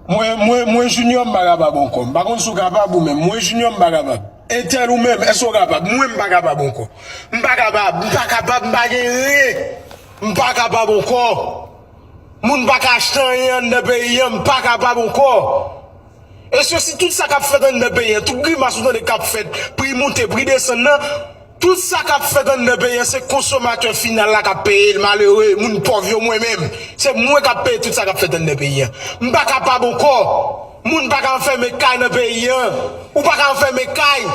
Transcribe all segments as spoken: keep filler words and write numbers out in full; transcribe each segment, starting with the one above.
Mwen, mwen, mwen Junior, m pa kapab ankò. M pa konn si w kapab ou menm. Mwen Junior, m pa kapab. Entèl ou menm, èske w kapab? Mwen, m pa kapab ankò. M pa kapab, m pa kapab, m pa gen ren. M pa kapab ankò. Moun pa ka achte anyen anndan peyi an, m pa kapab ankò. Èske si tout sa k ap fèt anndan peyi an, tout grimas ou tande k ap fèt, pri moute, pri desann nan, tout sa k ap fèt anndan peyi an, se konsomatè final la k ap peye l, malere, moun pòv yo, mwen menm. Se mwen k ap peye tout sa k ap fèt anndan peyi an. M pa kapab ankò. Moun pa ka anfèmen kay nan peyi an. Ou pa ka anfèmen kay.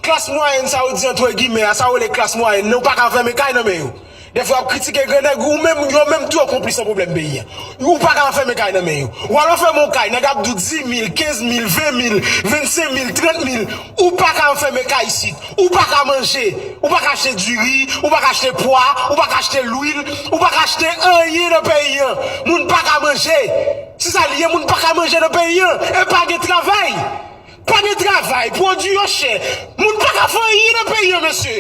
Klas mwayèn sa yo di antre gimè a, sa yo rele klas mwayèn nan, ou pa ka anfèmen kay nan men yo. Dèfwa y ap kritike grannèg, ou menm, yo menm tou yo konplis nan pwoblèm peyi an. Ou pa ka anfèmen kay nan men yo. Ou al anfèmen yon kay, nèg ap di w dis mil, kenz mil, ven mil, vennsenk mil, trant mil. Ou pa ka anfèmen kay isit. Ou pa ka manje. Ou pa ka achte diri, ou pa ka achte pwa, ou pa ka achte lwil, ou pa ka achte anyen nan peyi an. Moun pa ka manje. Se sa l ye, moun pa ka manje nan peyi an. E pa gen travay. Pa gen travay, pwodui yo chè. Moun pa ka fè anyen nan peyi an, mesye.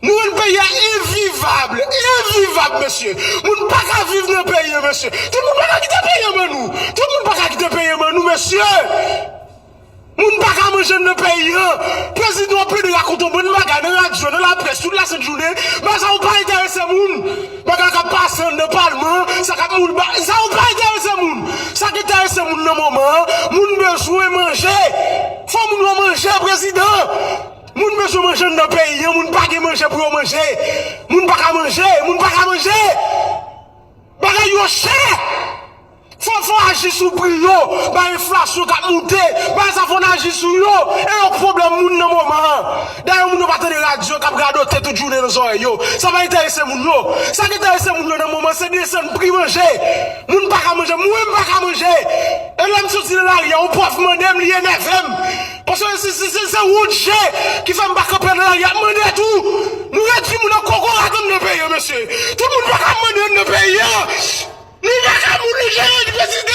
Nou rann peyi a envivab, envivab, mesye. Moun pa ka viv nan peyi an, mesye. Tout moun pa ka kite peyi an ban nou. Tout moun pa ka kite peyi an ban nou, mesye. Moun pa ka manje nan peyi an. Prezidan ap plede rakonte yon bann bagay nan radyo, nan laprès, tout lasent jounen. Bagay sa yo pa enterese moun. Bagay k ap pase anndan palman, sa k ap moun, ba- sa yo pa enterese moun. Sa k enterese moun nan moman an, moun bezwen manje. Fò moun yo manje, prezidan. Moun bezwen manje anndan peyi an, moun pa gen manje pou yo manje. Moun pa ka manje, moun pa ka manje. Bagay yo chè. Fò, fò aji sou pri yo, bay enflasyon k ap moute, bay sa fò n aji sou yo, e yo pwoblèm moun nan moman an. Dayè moun yo pa tande radyo k ap radote tout jounen nan zòrèy yo. Sa pa enterese moun yo. Sa k enterese moun yo nan moman se desann pri manje. Moun pa ka manje, mwen m pa ka manje. E lè m soti nan lari a, yon pòv mande m, li enève m. Paske se, se, se, se wont je ki fè m pa kanpe nan lari a, m mande tou. Nou redui moun an kokorat anndan peyi an, mesye. Tout moun pa ka mande anndan peyi an. Nou pa ka moun nou jere di prezidan.